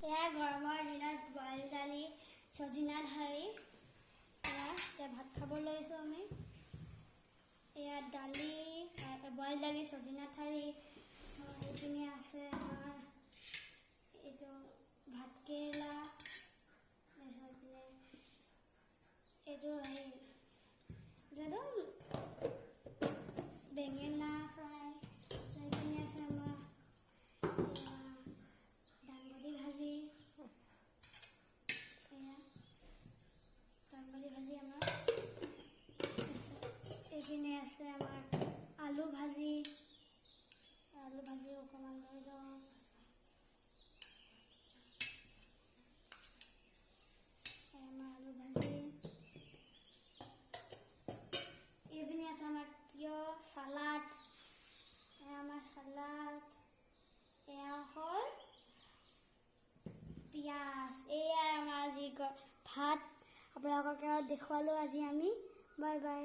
এয়া গৰমৰ দিনত বইল দালি, চজিনা ঠাৰি। এয়া এতিয়া ভাত খাব লৈছোঁ আমি। এয়া দালি, বইল দালি, চজিনা ঠাৰি। এইপিনে আছে আমাৰ এইটো ভাতকেৰেলা। তাৰপিছত এইপিনে এইটো হেৰি জানো বেঙেনা ফ্ৰাই। এইপিনে আছে আমাৰ এয়া দাংবডি ভাজি। এয়া দাংবডি ভাজি আমাৰ। তাৰপিছত এইপিনে আছে আমাৰ আলু ভাজি। আলু ভাজি অকণমান লৈ লওঁ। এয়া আমাৰ আলু ভাজি। এইপিনে আছে আমাৰ তিয়হ চালাড। এয়া আমাৰ চালাড। এয়া হ'ল পিঁয়াজ। এয়াই আমাৰ আজি ভাত। আপোনালোকক দেখুৱালোঁ আজি আমি। Bye bye.